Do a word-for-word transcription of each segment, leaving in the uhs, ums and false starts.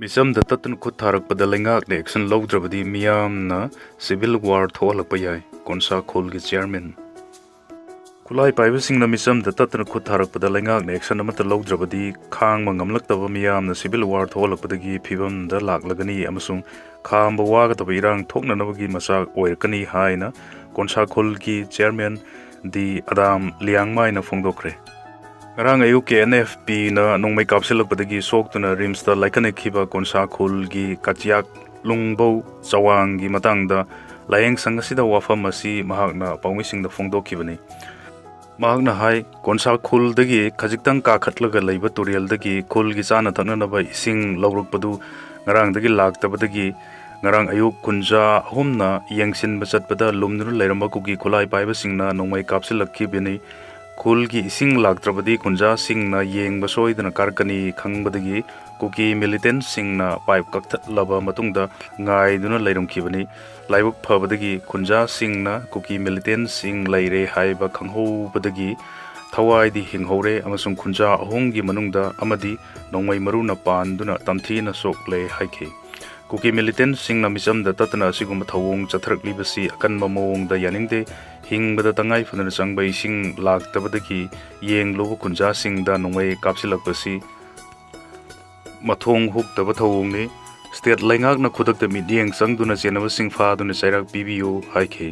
ꯃꯤꯆꯝꯗ ꯇꯠꯇꯨꯅ ꯈꯨꯠ ꯊꯥꯔꯛꯄꯗ ꯂꯩꯉꯥꯛꯅ action ꯂꯧꯗ꯭ꯔꯕꯗꯤ ꯃꯤꯌꯥꯝꯅ civil war ꯊꯣꯛꯍꯜꯂꯛꯄ ꯌꯥꯏ, ꯀꯣꯟꯁꯥ ꯈꯨꯜꯒꯤ chairman꯫ ꯈꯨꯠꯂꯥꯏ ꯄꯥꯏꯕꯁꯤꯡꯅ ꯃꯤꯆꯝꯗ ꯇꯠꯇꯨꯅ ꯈꯨꯠ ꯊꯥꯔꯛꯄꯗ ꯂꯩꯉꯥꯛꯅ action ꯑꯃꯠꯇ ꯂꯧꯗ꯭ꯔꯕꯗꯤ ꯈꯥꯡꯕ ꯉꯝꯂꯛꯇꯕ ꯃꯤꯌꯥꯝꯅ civil war ꯊꯣꯛꯍꯜꯂꯛꯄꯗꯒꯤ ꯐꯤꯕꯝꯗ ꯂꯥꯛꯂꯒꯅꯤ ꯑꯃꯁꯨꯡ ꯈꯥꯝꯕ ꯋꯥꯒꯗꯕ ꯏꯔꯥꯡ ꯊꯣꯛꯅꯅꯕꯒꯤ ꯃꯆꯥꯛ ꯑꯣꯏꯔꯛꯀꯅꯤ ꯍꯥꯏꯅ ꯀꯣꯟꯁꯥ ꯈꯨꯜꯒꯤ chairman ꯗꯤ ꯑꯗꯥꯝ ꯂꯤꯌꯥꯡꯃꯥꯏꯅ ꯐꯣꯡꯗꯣꯛꯈ꯭ꯔꯦ꯫ ꯉꯔꯥꯡ ꯑꯌꯨꯛ KNFPꯅ ꯅꯣꯡꯃꯩ ꯀꯥꯞꯁꯤꯜꯂꯛꯄꯗꯒꯤ ꯁꯣꯛꯇꯨꯅ RIMSꯇ ꯂꯥꯏꯀꯠꯅꯈꯤꯕ ꯀꯣꯟꯁꯥ ꯈꯨꯜꯒꯤ ꯀꯆꯤꯌꯥꯛ ꯂꯨꯡꯕꯧ ꯆꯋꯥꯡꯒꯤ ꯃꯇꯥꯡꯗ ꯂꯥꯏꯌꯦꯡ ꯁꯪ ꯑꯁꯤꯗ ꯋꯥꯐꯝ ꯑꯁꯤ ꯃꯍꯥꯛꯅ ꯄꯥꯎꯃꯤꯁꯤꯡꯗ ꯐꯣꯡꯗꯣꯛꯈꯤꯕꯅꯤ꯫ ꯃꯍꯥꯛꯅ ꯍꯥꯏ, ꯀꯣꯟꯁꯥ ꯈꯨꯜꯗꯒꯤ ꯈꯖꯤꯛꯇꯪ ꯀꯥꯈꯠꯂꯒ ꯂꯩꯕ ꯇꯨꯔꯦꯜꯗꯒꯤ ꯈꯨꯜꯒꯤ ꯆꯥꯅ ꯊꯛꯅꯅꯕ ꯏꯁꯤꯡ ꯂꯧꯔꯛꯄꯗꯨ ꯉꯔꯥꯡꯗꯒꯤ ꯂꯥꯛꯇꯕꯗꯒꯤ ꯉꯔꯥꯡ ꯑꯌꯨꯛ ꯈꯨꯟꯖꯥ ꯑꯍꯨꯝꯅ ꯌꯦꯡꯁꯤꯟꯕ ꯆꯠꯄꯗ ꯂꯨꯝꯗꯨꯅ ꯂꯩꯔꯝꯕ ꯀꯨꯀꯤ ꯈꯨꯠꯂꯥꯏ ꯄꯥꯏꯕꯁꯤꯡꯅ ꯅꯣꯡꯃꯩ ꯀꯥꯞꯁꯤꯜꯂꯛꯈꯤꯕꯅꯤ꯫ ꯈꯨꯜꯒꯤ ꯏꯁꯤꯡ ꯂꯥꯛꯇ꯭ꯔꯕꯗꯤ ꯈꯨꯟꯖꯥꯁꯤꯡꯅ ꯌꯦꯡꯕ ꯁꯣꯏꯗꯅ ꯀꯥꯔꯛꯀꯅꯤ ꯈꯪꯕꯗꯒꯤ ꯀꯨꯀꯤ militantꯁꯤꯡꯅ ꯄꯥꯏꯞ ꯀꯛꯊꯠꯂꯕ ꯃꯇꯨꯡꯗ ꯉꯥꯏꯗꯨꯅ ꯂꯩꯔꯝꯈꯤꯕꯅꯤ꯫ ꯂꯥꯏꯕꯛ ꯐꯕꯗꯒꯤ ꯈꯨꯟꯖꯥꯁꯤꯡꯅ ꯀꯨꯀꯤ militantꯁꯤꯡ ꯂꯩꯔꯦ ꯍꯥꯏꯕ ꯈꯪꯍꯧꯕꯗꯒꯤ ꯊꯋꯥꯏꯗꯤ ꯍꯤꯡꯍꯧꯔꯦ ꯑꯃꯁꯨꯡ ꯈꯨꯟꯖꯥ ꯑꯍꯨꯝꯒꯤ ꯃꯅꯨꯡꯗ ꯑꯃꯗꯤ ꯅꯣꯡꯃꯩ ꯃꯔꯨꯅ ꯄꯥꯟꯗꯨꯅ ꯇꯝꯊꯤꯅ ꯁꯣꯛꯂꯦ ꯍꯥꯏꯈꯤ꯫ ꯀꯨꯀꯤ militantꯁꯤꯡꯅ ꯃꯤꯆꯝꯗ ꯇꯠꯇꯅ ꯑꯁꯤꯒꯨꯝꯕ ꯊꯧꯑꯣꯡ ꯆꯠꯊꯔꯛꯂꯤꯕꯁꯤ ꯑꯀꯟꯕ ꯃꯑꯣꯡꯗ ꯌꯥꯅꯤꯡꯗꯦ꯫ ꯍꯤꯡꯕꯗ ꯇꯉꯥꯏ ꯐꯗꯅ ꯆꯪꯕ ꯏꯁꯤꯡ ꯂꯥꯛꯇꯕꯗꯒꯤ ꯌꯦꯡꯂꯨꯕ ꯈꯨꯟꯖꯥꯁꯤꯡꯗ ꯅꯣꯡꯃꯩ ꯀꯥꯞꯁꯤꯜꯂꯛꯄꯁꯤ ꯃꯊꯣꯡ ꯍꯨꯛꯇꯕ ꯊꯧꯑꯣꯡꯅꯤ꯫ State ꯂꯩꯉꯥꯛꯅ ꯈꯨꯗꯛꯇ ꯃꯤꯠꯌꯦꯡ ꯆꯪꯗꯨꯅ ꯆꯦꯟꯅꯕꯁꯤꯡ ꯐꯥꯗꯨꯅ ꯆꯩꯔꯥꯛ ꯄꯤꯕꯤꯌꯨ ꯍꯥꯏꯈꯤ꯫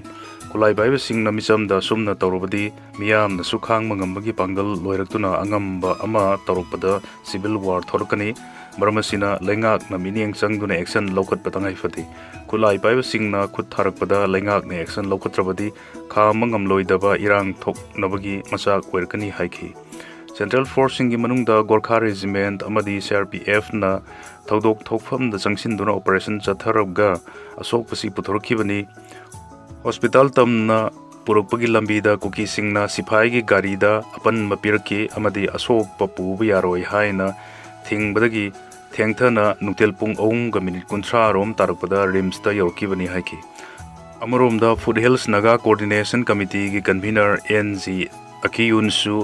ꯈꯨꯠꯂꯥꯏ ꯄꯥꯏꯕꯁꯤꯡꯅ ꯃꯤꯆꯝꯗ ꯑꯁꯨꯝꯅ ꯇꯧꯔꯕꯗꯤ ꯃꯤꯌꯥꯝꯅꯁꯨ ꯈꯥꯡꯕ ꯉꯝꯕꯒꯤ ꯄꯥꯡꯒꯜ ꯂꯣꯏꯔꯛꯇꯨꯅ ꯑꯉꯝꯕ ꯑꯃ ꯇꯧꯔꯛꯄꯗ civil war ꯊꯣꯔꯛꯀꯅꯤ꯫ ꯃꯔꯝ ꯑꯁꯤꯅ ꯂꯩꯉꯥꯛꯅ ꯃꯤꯠꯌꯦꯡ ꯆꯪꯗꯨꯅ action ꯂꯧꯈꯠꯄ ꯇꯉꯥꯏ ꯐꯗꯦ꯫ ꯈꯨꯠꯂꯥꯏ ꯄꯥꯏꯕꯁꯤꯡꯅ ꯈꯨꯠ ꯊꯥꯔꯛꯄꯗ ꯂꯩꯉꯥꯛꯅ action ꯂꯧꯈꯠꯇ꯭ꯔꯕꯗꯤ ꯈꯥꯝꯕ ꯉꯝꯂꯣꯏꯗꯕ ꯏꯔꯥꯡ ꯊꯣꯛꯅꯕꯒꯤ ꯃꯆꯥꯛ ꯑꯣꯏꯔꯛꯀꯅꯤ ꯍꯥꯏꯈꯤ꯫ Central Forceꯁꯤꯡꯒꯤ ꯃꯅꯨꯡꯗ Gorkha Regiment ꯑꯃꯗꯤ CRPFꯅ ꯊꯧꯗꯣꯛ ꯊꯣꯛꯐꯝꯗ ꯆꯪꯁꯤꯟꯗꯨꯅ operation ꯆꯠꯊꯔꯒ ꯑꯁꯣꯛꯄꯁꯤ ꯄꯨꯊꯣꯔꯛꯈꯤꯕꯅꯤ꯫ Hospital ꯇꯝꯅ ꯄꯨꯔꯛꯄꯒꯤ ꯂꯝꯕꯤꯗ ꯀꯨꯀꯤꯁꯤꯡꯅ ꯁꯤꯐꯥꯏꯒꯤ ꯒꯥꯔꯤꯗ ꯑꯄꯟꯕ ꯄꯤꯔꯛꯈꯤ ꯑꯃꯗꯤ ꯑꯁꯣꯛꯄ ꯄꯨꯕ ꯌꯥꯔꯣꯏ ꯍꯥꯏꯅ ꯊꯤꯡꯕꯗꯒꯤ ꯊꯦꯡꯊꯅ ꯅꯨꯡꯊꯤꯜ ꯄꯨꯡ ꯑꯍꯨꯝꯒ minute ꯀꯨꯟꯊ꯭ꯔꯥ ꯔꯣꯝ ꯇꯥꯔꯛꯄꯗ RIMSꯇ ꯌꯧꯔꯛꯈꯤꯕꯅꯤ ꯍꯥꯏꯈꯤ꯫ ꯑꯃꯔꯣꯝꯗ Foothills Naga Coordination Committeeꯒꯤ convener N G ꯑꯀꯤꯌꯨꯟꯁꯨ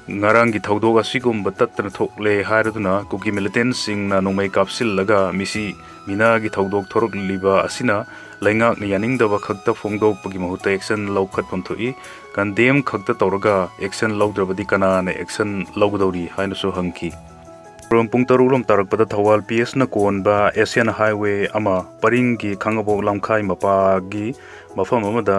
ꯉꯔꯥꯡꯒꯤ ꯊꯧꯗꯣꯛ ꯑꯁꯤꯒꯨꯝꯕ ꯇꯠꯇꯅ ꯊꯣꯛꯂꯦ ꯍꯥꯏꯔꯗꯨꯅ ꯀꯨꯀꯤ ꯃꯤꯂꯤꯇꯦꯟꯁꯤꯡꯅ ꯅꯣꯡꯃꯩ ꯀꯥꯞꯁꯤꯜꯂꯒ ꯃꯤꯁꯤ ꯃꯤꯅꯥꯒꯤ ꯊꯧꯗꯣꯛ ꯊꯣꯔꯛꯂꯤꯕ ꯑꯁꯤꯅ ꯂꯩꯉꯥꯛꯅ ꯌꯥꯅꯤꯡꯗꯕ ꯈꯛꯇ ꯐꯣꯡꯗꯣꯛꯄꯒꯤ ꯃꯍꯨꯠꯇ action ꯂꯧꯈꯠꯐꯝ ꯊꯣꯛꯏ꯫ Condemn ꯈꯛꯇ ꯇꯧꯔꯒ action ꯂꯧꯗ꯭ꯔꯕꯗꯤ ꯀꯅꯥꯅ action ꯂꯧꯒꯗꯧꯔꯤ ꯍꯥꯏꯅꯁꯨ ꯍꯪꯈꯤ꯫ ꯄꯨꯡ ꯇꯔꯨꯛ ꯂꯣꯝ ꯇꯥꯔꯛꯄꯗ ꯊꯧꯕꯥꯜ ꯄꯤ ꯑꯦꯁꯅ ꯀꯣꯟꯕ Asian Highway ꯑꯃ ꯄꯔꯤꯡꯒꯤ ꯈꯥꯡꯉꯕꯣꯛ ꯂꯝꯈꯥꯏ ꯃꯄꯥꯒꯤ ꯃꯐꯝ ꯑꯃꯗ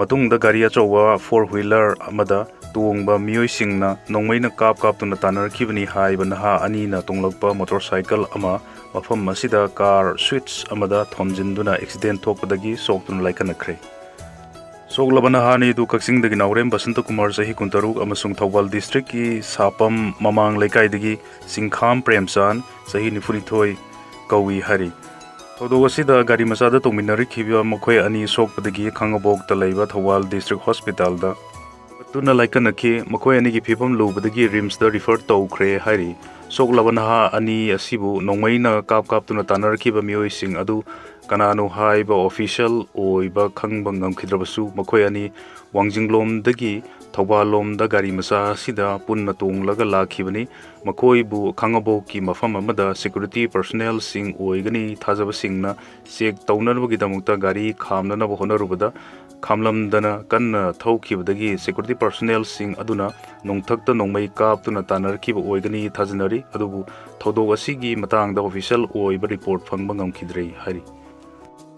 ꯃꯇꯨꯡꯗ ꯒꯥꯔꯤ ꯑꯆꯧꯕ four wheeler ꯑꯃꯗ ꯇꯣꯡꯕ ꯃꯤꯑꯣꯏꯁꯤꯡꯅ ꯅꯣꯡꯃꯩꯅ ꯀꯥꯞ ꯀꯥꯞꯇꯨꯅ ꯇꯥꯟꯅꯔꯛꯈꯤꯕꯅꯤ ꯍꯥꯏꯕ ꯅꯍꯥ ꯑꯅꯤꯅ ꯇꯣꯡꯂꯛꯄ motorcycle ꯑꯃ ꯃꯐꯝ ꯑꯁꯤꯗ car switch ꯑꯃꯗ ꯊꯣꯝꯖꯤꯟꯗꯨꯅ accident ꯊꯣꯛꯄꯗꯒꯤ ꯁꯣꯛꯇꯨꯅ ꯂꯥꯏꯀꯠꯅꯈ꯭ꯔꯦ꯫ ꯁꯣꯛꯂꯕ ꯅꯍꯥ ꯑꯅꯤꯗꯨ ꯀꯛꯆꯤꯡꯗꯒꯤ ꯅꯥꯎꯔꯦꯝ ꯕꯁꯟꯇ ꯀꯨꯃꯥꯔ, ꯆꯍꯤ ꯀꯨꯟꯇꯔꯨꯛ, ꯑꯃꯁꯨꯡ ꯊꯧꯕꯥꯜ districtꯀꯤ ꯁꯥꯄꯝ ꯃꯃꯥꯡ ꯂꯩꯀꯥꯏꯗꯒꯤ ꯁꯤꯡꯈꯥꯝ ꯄ꯭ꯔꯦꯝꯆꯥꯟ, ꯆꯍꯤ ꯅꯤꯐꯨꯅꯤꯊꯣꯏ, ꯀꯧꯏ ꯍꯥꯏꯔꯤ꯫ ꯊꯧꯗꯣꯛ ꯑꯁꯤꯗ ꯒꯥꯔꯤ ꯃꯆꯥꯗ ꯇꯣꯡꯃꯤꯟꯅꯔꯛꯈꯤꯕ ꯃꯈꯣꯏ ꯑꯅꯤ ꯁꯣꯛꯄꯗꯒꯤ ꯈꯥꯡꯉꯕꯣꯛꯇ ꯂꯩꯕ ꯊꯧꯕꯥꯜ district hospitalꯗ ꯇꯨꯅ ꯂꯥꯏꯀꯠꯅꯈꯤ꯫ ꯃꯈꯣꯏ ꯑꯅꯤꯒꯤ ꯐꯤꯕꯝ ꯂꯨꯕꯗꯒꯤ RIMSꯇ refer ꯇꯧꯈ꯭ꯔꯦ ꯍꯥꯏꯔꯤ꯫ ꯁꯣꯛꯂꯕ ꯅꯍꯥ ꯑꯅꯤ ꯑꯁꯤꯕꯨ ꯅꯣꯡꯃꯩꯅ ꯀꯥꯞ ꯀꯥꯞꯇꯨꯅ ꯇꯥꯟꯅꯔꯛꯈꯤꯕ ꯃꯤꯑꯣꯏꯁꯤꯡ ꯑꯗꯨ ꯀꯅꯥꯅꯣ ꯍꯥꯏꯕ official ꯑꯣꯏꯕ ꯈꯪꯕ ꯉꯝꯈꯤꯗ꯭ꯔꯕꯁꯨ, ꯃꯈꯣꯏ ꯑꯅꯤ ꯋꯥꯡꯖꯤꯡꯂꯣꯝꯗꯒꯤ ꯊꯧꯕꯥꯜꯂꯣꯝꯗ ꯒꯥꯔꯤ ꯃꯆꯥ ꯑꯁꯤꯗ ꯄꯨꯟꯅ ꯇꯣꯡꯂꯒ ꯂꯥꯛꯈꯤꯕꯅꯤ꯫ ꯃꯈꯣꯏꯕꯨ ꯈꯥꯡꯉꯕꯣꯛꯀꯤ ꯃꯐꯝ ꯑꯃꯗ security personnelꯁꯤꯡ ꯑꯣꯏꯒꯅꯤ ꯊꯥꯖꯕꯁꯤꯡꯅ check ꯇꯧꯅꯕꯒꯤꯗꯃꯛꯇ ꯒꯥꯔꯤ ꯈꯥꯝꯅꯅꯕ ꯍꯣꯠꯅꯔꯨꯕꯗ, ꯈꯥꯝꯂꯝꯗꯅ ꯀꯟꯅ ꯊꯧꯈꯤꯕꯗꯒꯤ security personnelꯁꯤꯡ ꯑꯗꯨꯅ ꯅꯣꯡꯊꯛꯇ ꯅꯣꯡꯃꯩ ꯀꯥꯞꯇꯨꯅ ꯇꯥꯟꯅꯔꯛꯈꯤꯕ ꯑꯣꯏꯒꯅꯤ ꯊꯥꯖꯅꯔꯤ꯫ ꯑꯗꯨꯕꯨ ꯊꯧꯗꯣꯛ ꯑꯁꯤꯒꯤ ꯃꯇꯥꯡꯗ official ꯑꯣꯏꯕ report ꯐꯪꯕ ꯉꯝꯈꯤꯗ꯭ꯔꯦ ꯍꯥꯏꯔꯤ꯫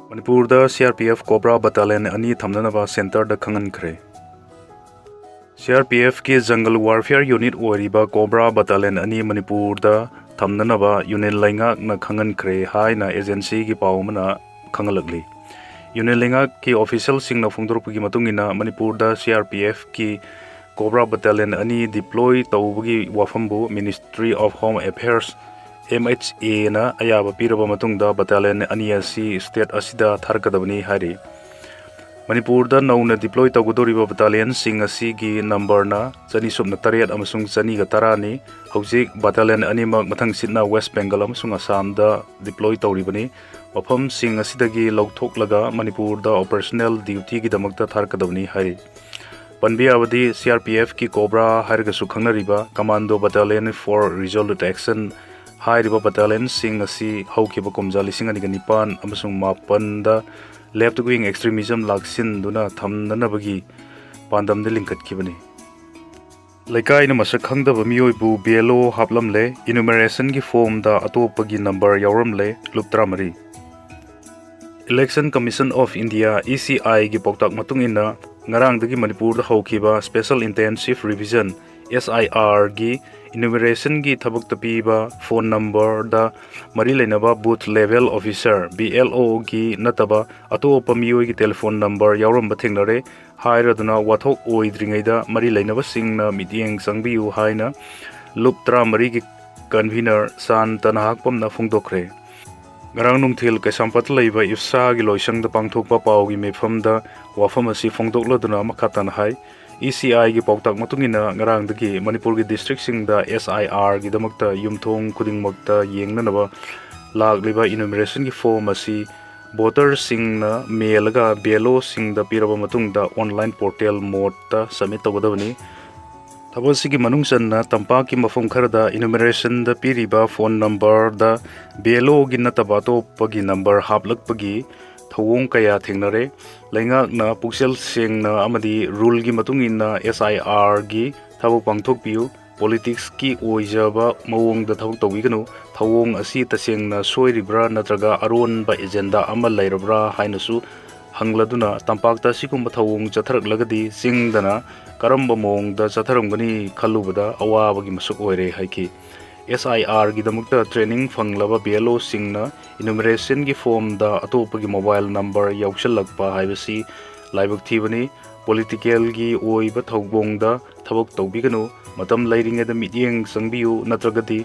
ꯃꯅꯤꯄꯨꯔꯗ C R P F Cobra Battalion ꯑꯅꯤ ꯊꯝꯅꯅꯕ centreꯗ ꯈꯪꯍꯟꯈ꯭ꯔꯦ꯫ C R P Fꯀꯤ jungle warfare unit ꯑꯣꯏꯔꯤꯕ Cobra Battalion ꯑꯅꯤ ꯃꯅꯤꯄꯨꯔꯗ ꯊꯝꯅꯅꯕ union ꯂꯩꯉꯥꯛꯅ ꯈꯪꯍꯟꯈ꯭ꯔꯦ ꯍꯥꯏꯅ agencyꯒꯤ ꯄꯥꯎ ꯑꯃꯅ ꯈꯪꯍꯜꯂꯛꯂꯤ꯫ Union ꯂꯩꯉꯥꯛꯀꯤ officialꯁꯤꯡꯅ ꯐꯣꯡꯗꯣꯔꯛꯄꯒꯤ ꯃꯇꯨꯡ ꯏꯟꯅ, ꯃꯅꯤꯄꯨꯔꯗ C R P Fꯀꯤ Cobra Battalion ꯑꯅꯤ deploy ꯇꯧꯕꯒꯤ ꯋꯥꯐꯝꯕꯨ Ministry of Home Affairs, M H Aꯅ ꯑꯌꯥꯕ ꯄꯤꯔꯕ ꯃꯇꯨꯡꯗ battalion ꯑꯅꯤ ꯑꯁꯤ state ꯑꯁꯤꯗ ꯊꯥꯔꯛꯀꯗꯕꯅꯤ ꯍꯥꯏꯔꯤ꯫ ꯃꯅꯤꯄꯨꯔꯗ ꯅꯧꯅ deploy ꯇꯧꯒꯗꯧꯔꯤꯕ battalionꯁꯤꯡ ꯑꯁꯤꯒꯤ numberꯅ ꯆꯅꯤ ꯁꯨꯞꯅ ꯇꯔꯦꯠ ꯑꯃꯁꯨꯡ ꯆꯅꯤꯒ ꯇꯔꯥꯅꯤ꯫ ꯍꯧꯖꯤꯛ battalion ꯑꯅꯤꯃꯛ ꯃꯊꯪꯁꯤꯠꯅ West Bengal ꯑꯃꯁꯨꯡ ꯑꯁꯥꯝꯗ deploy ꯇꯧꯔꯤꯕꯅꯤ꯫ ꯃꯐꯝꯁꯤꯡ ꯑꯁꯤꯗꯒꯤ ꯂꯧꯊꯣꯛꯂꯒ ꯃꯅꯤꯄꯨꯔꯗ operational dutyꯒꯤꯗꯃꯛꯇ ꯊꯥꯔꯛꯀꯗꯕꯅꯤ ꯍꯥꯏꯔꯤ꯫ ꯄꯟꯕ ꯌꯥꯕꯗꯤ ꯁꯤ ꯑꯥꯔ ꯄꯤ ꯑꯦꯐꯀꯤ ꯀꯣꯕ꯭ꯔꯥ ꯍꯥꯏꯔꯒꯁꯨ ꯈꯪꯅꯔꯤꯕ Commando Battalion for Resolute Action ꯍꯥꯏꯔꯤꯕ battalionꯁꯤꯡ ꯑꯁꯤ ꯍꯧꯈꯤꯕ ꯀꯨꯝꯖꯥ ꯂꯤꯁꯤꯡ ꯑꯅꯤꯒ ꯅꯤꯄꯥꯟ ꯑꯃꯁꯨꯡ ꯃꯥꯄꯟꯗ left wing extremism ꯂꯥꯛꯁꯤꯟꯗꯨꯅ ꯊꯝꯅꯅꯕꯒꯤ ꯄꯥꯟꯗꯝꯗ ꯂꯤꯡꯈꯠꯈꯤꯕꯅꯤ꯫ ꯂꯩꯀꯥꯏꯅ ꯃꯁꯛ ꯈꯪꯗꯕ ꯃꯤꯑꯣꯏꯕꯨ ꯕꯤ ꯑꯦꯜ ꯑꯣ ꯍꯥꯞꯂꯝꯂꯦ꯫ Enumerationꯒꯤ formꯗ ꯑꯇꯣꯞꯄꯒꯤ number ꯌꯥꯎꯔꯝꯂꯦ, ꯂꯨꯞ ꯇꯔꯥꯃꯔꯤ꯫ Election Commission of India, E C Iꯒꯤ ꯄꯥꯎꯇꯥꯛ ꯃꯇꯨꯡ ꯏꯟꯅ, ꯉꯔꯥꯡꯗꯒꯤ ꯃꯅꯤꯄꯨꯔꯗ ꯍꯧꯈꯤꯕ Special Intensive Revision, S I Rꯒꯤ enumerationꯒꯤ ꯊꯕꯛꯇ ꯄꯤꯕ phone numberꯗ ꯃꯔꯤ ꯂꯩꯅꯕ Booth Level Officer, B L Oꯒꯤ ꯅꯠꯇꯕ ꯑꯇꯣꯞꯄ ꯃꯤꯑꯣꯏꯒꯤ telephone number ꯌꯥꯎꯔꯝꯕ ꯊꯦꯡꯅꯔꯦ ꯍꯥꯏꯔꯗꯨꯅ ꯋꯥꯊꯣꯛ ꯑꯣꯏꯗ꯭ꯔꯤꯉꯩꯗ ꯃꯔꯤ ꯂꯩꯅꯕꯁꯤꯡꯅ ꯃꯤꯠꯌꯦꯡ ꯆꯪꯕꯤꯌꯨ ꯍꯥꯏꯅ ꯂꯨꯞ ꯇꯔꯥꯃꯔꯤꯒꯤ convener ꯁꯥꯟꯇ ꯅꯍꯥꯛꯄꯝꯅ ꯐꯣꯡꯗꯣꯛꯈ꯭ꯔꯦ꯫ ꯉꯔꯥꯡ ꯅꯨꯡꯊꯤꯜ ꯀꯩꯁꯥꯝꯄꯥꯠꯇ ꯂꯩꯕ ꯏꯞꯁꯥꯒꯤ ꯂꯣꯏꯁꯪꯗ ꯄꯥꯡꯊꯣꯛꯄ ꯄꯥꯎꯒꯤ ꯃꯤꯐꯝꯗ ꯋꯥꯐꯝ ꯑꯁꯤ ꯐꯣꯡꯗꯣꯛꯂꯗꯨꯅ ꯃꯈꯥ ꯇꯥꯅ ꯍꯥꯏ, E C Iꯒꯤ ꯄꯥꯎꯇꯥꯛ ꯃꯇꯨꯡ ꯏꯟꯅ ꯉꯔꯥꯡꯗꯒꯤ ꯃꯅꯤꯄꯨꯔꯒꯤ districtꯁꯤꯡꯗ S I Rꯒꯤꯗꯃꯛꯇ ꯌꯨꯝꯊꯣꯡ ꯈꯨꯗꯤꯡꯃꯛꯇ ꯌꯦꯡꯅꯅꯕ ꯂꯥꯛꯂꯤꯕ enumerationꯒꯤ form ꯑꯁꯤ voterꯁꯤꯡꯅ ꯃꯦꯜꯂꯒ B L Oꯁꯤꯡꯗ ꯄꯤꯔꯕ ꯃꯇꯨꯡꯗ online portal modeꯇ submit ꯇꯧꯒꯗꯕꯅꯤ꯫ ꯊꯕꯛ ꯑꯁꯤꯒꯤ ꯃꯅꯨꯡ ꯆꯟꯅ ꯇꯝꯄꯥꯛꯀꯤ ꯃꯐꯝ ꯈꯔꯗ enumerationꯗ ꯄꯤꯔꯤꯕ phone numberꯗ B L Oꯒꯤ ꯅꯠꯇꯕ ꯑꯇꯣꯞꯄꯒꯤ number ꯍꯥꯞꯂꯛꯄꯒꯤ ꯊꯧꯑꯣꯡ ꯀꯌꯥ ꯊꯦꯡꯅꯔꯦ꯫ ꯂꯩꯉꯥꯛꯅ ꯄꯨꯛꯆꯦꯜ ꯁꯦꯡꯅ ꯑꯃꯗꯤ ruleꯒꯤ ꯃꯇꯨꯡ ꯏꯟꯅ S I Rꯒꯤ ꯊꯕꯛ ꯄꯥꯡꯊꯣꯛꯄꯤꯌꯨ꯫ Politicsꯀꯤ ꯑꯣꯏꯖꯕ ꯃꯑꯣꯡꯗ ꯊꯕꯛ ꯇꯧꯕꯤꯒꯅꯨ꯫ ꯊꯧꯑꯣꯡ ꯑꯁꯤ ꯇꯁꯦꯡꯅ ꯁꯣꯏꯔꯤꯕ꯭ꯔꯥ ꯅꯠꯇ꯭ꯔꯒ ꯑꯔꯣꯟꯕ agenda ꯑꯃ ꯂꯩꯔꯕ꯭ꯔꯥ ꯍꯥꯏꯅꯁꯨ ꯍꯪꯂꯗꯨꯅ, ꯇꯝꯄꯥꯛꯇ ꯑꯁꯤꯒꯨꯝꯕ ꯊꯧꯑꯣꯡ ꯆꯠꯊꯔꯛꯂꯒꯗꯤ ꯆꯤꯡꯗꯅ ꯀꯔꯝꯕ ꯃꯑꯣꯡꯗ ꯆꯠꯊꯔꯝꯒꯅꯤ ꯈꯜꯂꯨꯕꯗ ꯑꯋꯥꯕꯒꯤ ꯃꯁꯛ ꯑꯣꯏꯔꯦ ꯍꯥꯏꯈꯤ꯫ S I Rꯒꯤꯗꯃꯛꯇ training ꯐꯪꯂꯕ B L Oꯁꯤꯡꯅ enumerationꯒꯤ formꯗ ꯑꯇꯣꯞꯄꯒꯤ mobile number ꯌꯥꯎꯁꯜꯂꯛꯄ ꯍꯥꯏꯕꯁꯤ ꯂꯥꯏꯕꯛ ꯊꯤꯕꯅꯤ꯫ Politicalꯒꯤ ꯑꯣꯏꯕ ꯊꯧꯑꯣꯡꯗ ꯊꯕꯛ ꯇꯧꯕꯤꯒꯅꯨ꯫ ꯃꯇꯝ ꯂꯩꯔꯤꯉꯩꯗ ꯃꯤꯠꯌꯦꯡ ꯆꯪꯕꯤꯌꯨ, ꯅꯠꯇ꯭ꯔꯒꯗꯤ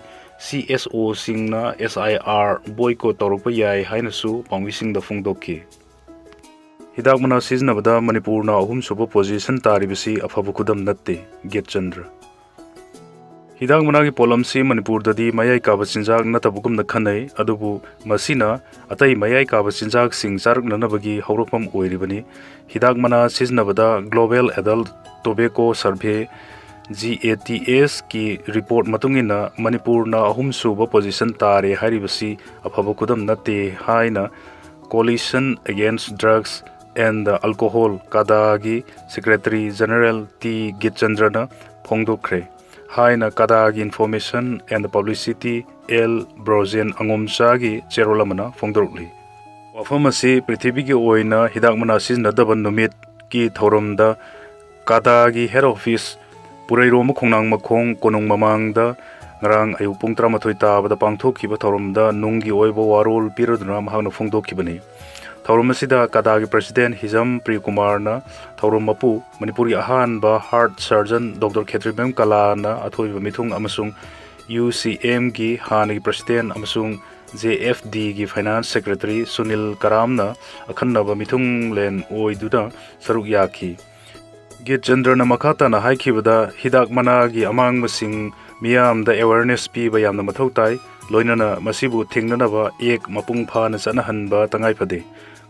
C S Oꯁꯤꯡꯅ S I R boycott ꯇꯧꯔꯛꯄ ꯌꯥꯏ ꯍꯥꯏꯅꯁꯨ ꯄꯥꯎꯃꯤꯁꯤꯡꯗ ꯐꯣꯡꯗꯣꯛꯈꯤ꯫ ꯍꯤꯗꯥꯛ ꯃꯅꯥ ꯁꯤꯖꯤꯟꯅꯕꯗ ꯃꯅꯤꯄꯨꯔꯅ ꯑꯍꯨꯝꯁꯨꯕ position ꯇꯥꯔꯤꯕꯁꯤ ꯑꯐꯕ ꯈꯨꯗꯝ ꯅꯠꯇꯦ, ꯒꯤꯌꯥꯟꯆꯟꯗ꯭ꯔ꯫ ꯍꯤꯗꯥꯛ ꯃꯅꯥꯒꯤ ꯄꯣꯠꯂꯝꯁꯤ ꯃꯅꯤꯄꯨꯔꯗꯗꯤ ꯃꯌꯥꯏ ꯀꯥꯕ ꯆꯤꯟꯖꯥꯛ ꯅꯠꯇꯕꯒꯨꯝꯅ ꯈꯟꯅꯩ, ꯑꯗꯨꯕꯨ ꯃꯁꯤꯅ ꯑꯇꯩ ꯃꯌꯥꯏ ꯀꯥꯕ ꯆꯤꯟꯖꯥꯛꯁꯤꯡ ꯆꯥꯔꯛꯅꯅꯕꯒꯤ ꯍꯧꯔꯛꯐꯝ ꯑꯣꯏꯔꯤꯕꯅꯤ꯫ ꯍꯤꯗꯥꯛ ꯃꯅꯥ ꯁꯤꯖꯤꯟꯅꯕꯗ Global Adult Tobacco Survey, G A T S ꯀꯤ report ꯃꯇꯨꯡ ꯏꯟꯅ ꯃꯅꯤꯄꯨꯔꯅ ꯑꯍꯨꯝꯁꯨꯕ position ꯇꯥꯔꯦ ꯍꯥꯏꯔꯤꯕꯁꯤ ꯑꯐꯕ ꯈꯨꯗꯝ ꯅꯠꯇꯦ ꯍꯥꯏꯅ Coalition Against Drugs and Alcohol, ꯀꯥꯗꯥꯒꯤ Secretary General T ꯒꯤꯠꯆꯟꯗ꯭ꯔꯅ ꯐꯣꯡꯗꯣꯛꯈ꯭ꯔꯦ ꯍꯥꯏꯅ ꯀꯥꯗꯥꯒꯤ Information and Publicity L Brojen ꯑꯉꯣꯝꯆꯥꯒꯤ ꯆꯦꯔꯣꯜ ꯑꯃꯅ ꯐꯣꯡꯗꯣꯔꯛꯂꯤ꯫ ꯋꯥꯐꯝ ꯑꯁꯤ ꯄ꯭ꯔꯤꯊꯤꯕꯤꯒꯤ ꯑꯣꯏꯅ ꯍꯤꯗꯥꯛ ꯃꯅꯥ ꯁꯤꯖꯤꯟꯅꯗꯕ ꯅꯨꯃꯤꯠꯀꯤ ꯊꯧꯔꯝꯗ ꯀꯥꯗꯥꯒꯤ head office ꯄꯨꯔꯩꯔꯣꯝꯕ ꯈꯣꯡꯅꯥꯡ ꯃꯈꯣꯡ ꯀꯣꯅꯨꯡ ꯃꯃꯥꯡꯗ ꯉꯔꯥꯡ ꯑꯌꯨꯛ ꯄꯨꯡ ꯇꯔꯥꯃꯥꯊꯣꯏ ꯇꯥꯕꯗ ꯄꯥꯡꯊꯣꯛꯈꯤꯕ ꯊꯧꯔꯝꯗ ꯅꯨꯡꯒꯤ ꯑꯣꯏꯕ ꯋꯥꯔꯣꯜ ꯄꯤꯔꯗꯨꯅ ꯃꯍꯥꯛꯅ ꯐꯣꯡꯗꯣꯛꯈꯤꯕꯅꯤ꯫ ꯊꯧꯔꯝ ꯑꯁꯤꯗ ꯀꯥꯗꯥꯒꯤ president ꯍꯤꯖꯝ ꯄ꯭ꯔꯤꯌꯀꯨꯃꯥꯔꯅ ꯊꯧꯔꯝ ꯃꯄꯨ, ꯃꯅꯤꯄꯨꯔꯒꯤ ꯑꯍꯥꯟꯕ heart surgeon Doctor ꯈꯦꯇ꯭ꯔꯤꯃꯌꯨꯝ ꯀꯂꯥꯅ ꯑꯊꯣꯏꯕ ꯃꯤꯊꯨꯡ ꯑꯃꯁꯨꯡ U C M ꯒꯤ ꯍꯥꯟꯅꯒꯤ president ꯑꯃꯁꯨꯡ J F D ꯒꯤ finance secretary ꯁꯨꯅꯤꯜ ꯀꯔꯥꯝꯅ ꯑꯈꯟꯅꯕ ꯃꯤꯊꯨꯡꯂꯦꯟ ꯑꯣꯏꯗꯨꯅ ꯁꯔꯨꯛ ꯌꯥꯈꯤ꯫ ꯒꯤꯠꯆꯟꯗ꯭ꯔꯅ ꯃꯈꯥ ꯇꯥꯅ ꯍꯥꯏꯈꯤꯕꯗ, ꯍꯤꯗꯥꯛ ꯃꯅꯥꯒꯤ ꯑꯃꯥꯡꯕꯁꯤꯡ ꯃꯤꯌꯥꯝꯗ awareness ꯄꯤꯕ ꯌꯥꯝꯅ ꯃꯊꯧ ꯇꯥꯏ, ꯂꯣꯏꯅꯅ ꯃꯁꯤꯕꯨ ꯊꯤꯡꯅꯅꯕ act ꯃꯄꯨꯡ ꯐꯥꯅ ꯆꯠꯅꯍꯟꯕ ꯇꯉꯥꯏ ꯐꯗꯦ꯫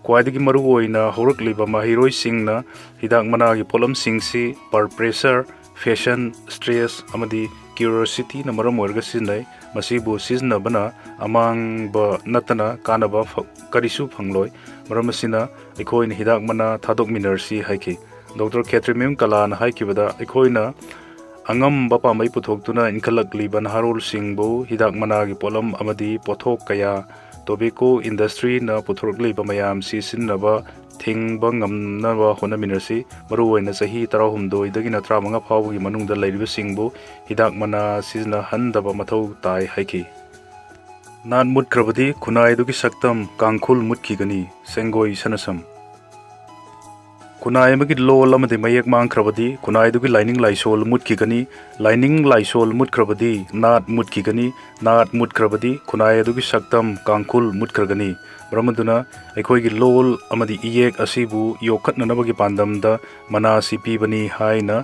ꯈ꯭ꯋꯥꯏꯗꯒꯤ ꯃꯔꯨꯑꯣꯏꯅ ꯍꯧꯔꯛꯂꯤꯕ ꯃꯍꯩꯔꯣꯏꯁꯤꯡꯅ ꯍꯤꯗꯥꯛ ꯃꯅꯥꯒꯤ ꯄꯣꯠꯂꯝꯁꯤꯡꯁꯤ peer pressure, fashion, stress ꯑꯃꯗꯤ curiosity ꯅ ꯃꯔꯝ ꯑꯣꯏꯔꯒ ꯁꯤꯖꯤꯟꯅꯩ꯫ ꯃꯁꯤꯕꯨ ꯁꯤꯖꯤꯟꯅꯕꯅ ꯑꯃꯥꯡꯕ ꯅꯠꯇꯅ ꯀꯥꯟꯅꯕ ꯐ-, ꯀꯔꯤꯁꯨ ꯐꯪꯂꯣꯏ꯫ ꯃꯔꯝ ꯑꯁꯤꯅ ꯑꯩꯈꯣꯏꯅ ꯍꯤꯗꯥꯛ ꯃꯅꯥ ꯊꯥꯗꯣꯛꯃꯤꯟꯅꯔꯁꯤ ꯍꯥꯏꯈꯤ꯫ ꯗꯣꯛꯇꯔ ꯈꯦꯇ꯭ꯔꯤꯃꯌꯨꯝ ꯀꯂꯥꯅ ꯍꯥꯏꯈꯤꯕꯗ, ꯑꯩꯈꯣꯏꯅ ꯑꯉꯝꯕ ꯄꯥꯝꯕꯩ ꯄꯨꯊꯣꯛꯇꯨꯅ ꯏꯟꯈꯠꯂꯛꯂꯤꯕ ꯅꯍꯥꯔꯣꯜꯁꯤꯡꯕꯨ ꯍꯤꯗꯥꯛ ꯃꯅꯥꯒꯤ ꯄꯣꯠꯂꯝ ꯑꯃꯗꯤ ꯄꯣꯠꯊꯣꯛ ꯀꯌꯥ tobacco industry ꯅ ꯄꯨꯊꯣꯔꯛꯂꯤꯕ ꯃꯌꯥꯝꯁꯤ ꯁꯤꯖꯤꯟꯅꯕ ꯊꯤꯡꯕ ꯉꯝꯅꯕ ꯍꯣꯠꯅꯃꯤꯟꯅꯁꯤ꯫ ꯃꯔꯨꯑꯣꯏꯅ ꯆꯍꯤ ꯇꯔꯥꯍꯨꯝꯗꯣꯏꯗꯒꯤꯅ ꯇꯔꯥꯃꯉꯥ ꯐꯥꯎꯕꯒꯤ ꯃꯅꯨꯡꯗ ꯂꯩꯔꯤꯕꯁꯤꯡꯕꯨ ꯍꯤꯗꯥꯛ ꯃꯅꯥ ꯁꯤꯖꯤꯟꯅꯍꯟꯗꯕ ꯃꯊꯧ ꯇꯥꯏ ꯍꯥꯏꯈꯤ꯫ ꯅꯥꯠ ꯃꯨꯠꯈ꯭ꯔꯕꯗꯤ ꯈꯨꯟꯅꯥꯏ ꯑꯗꯨꯒꯤ ꯁꯛꯇꯝ ꯀꯥꯡꯈꯨꯜ ꯃꯨꯠꯈꯤꯒꯅꯤ, ꯁꯦꯡꯒꯣꯏ ꯁꯅꯥꯁꯝ꯫ ꯈꯨꯟꯅꯥꯏ ꯑꯃꯒꯤ ꯂꯣꯜ ꯑꯃꯗꯤ ꯃꯌꯦꯛ ꯃꯥꯡꯈ꯭ꯔꯕꯗꯤ ꯈꯨꯟꯅꯥꯏ ꯑꯗꯨꯒꯤ ꯂꯥꯏꯅꯤꯡ ꯂꯥꯏꯁꯣꯜ ꯃꯨꯠꯈꯤꯒꯅꯤ, ꯂꯥꯏꯅꯤꯡ ꯂꯥꯏꯁꯣꯜ ꯃꯨꯠꯈ꯭ꯔꯕꯗꯤ ꯅꯥꯠ ꯃꯨꯠꯈꯤꯒꯅꯤ, ꯅꯥꯠ ꯃꯨꯠꯈ꯭ꯔꯕꯗꯤ ꯈꯨꯟꯅꯥꯏ ꯑꯗꯨꯒꯤ ꯁꯛꯇꯝ ꯀꯥꯡꯈꯨꯜ ꯃꯨꯠꯈ꯭ꯔꯒꯅꯤ꯫ ꯃꯔꯝ ꯑꯗꯨꯅ ꯑꯩꯈꯣꯏꯒꯤ ꯂꯣꯜ ꯑꯃꯗꯤ ꯏꯌꯦꯛ ꯑꯁꯤꯕꯨ ꯌꯣꯛꯈꯠꯅꯅꯕꯒꯤ ꯄꯥꯟꯗꯝꯗ ꯃꯅꯥ ꯑꯁꯤ ꯄꯤꯕꯅꯤ ꯍꯥꯏꯅ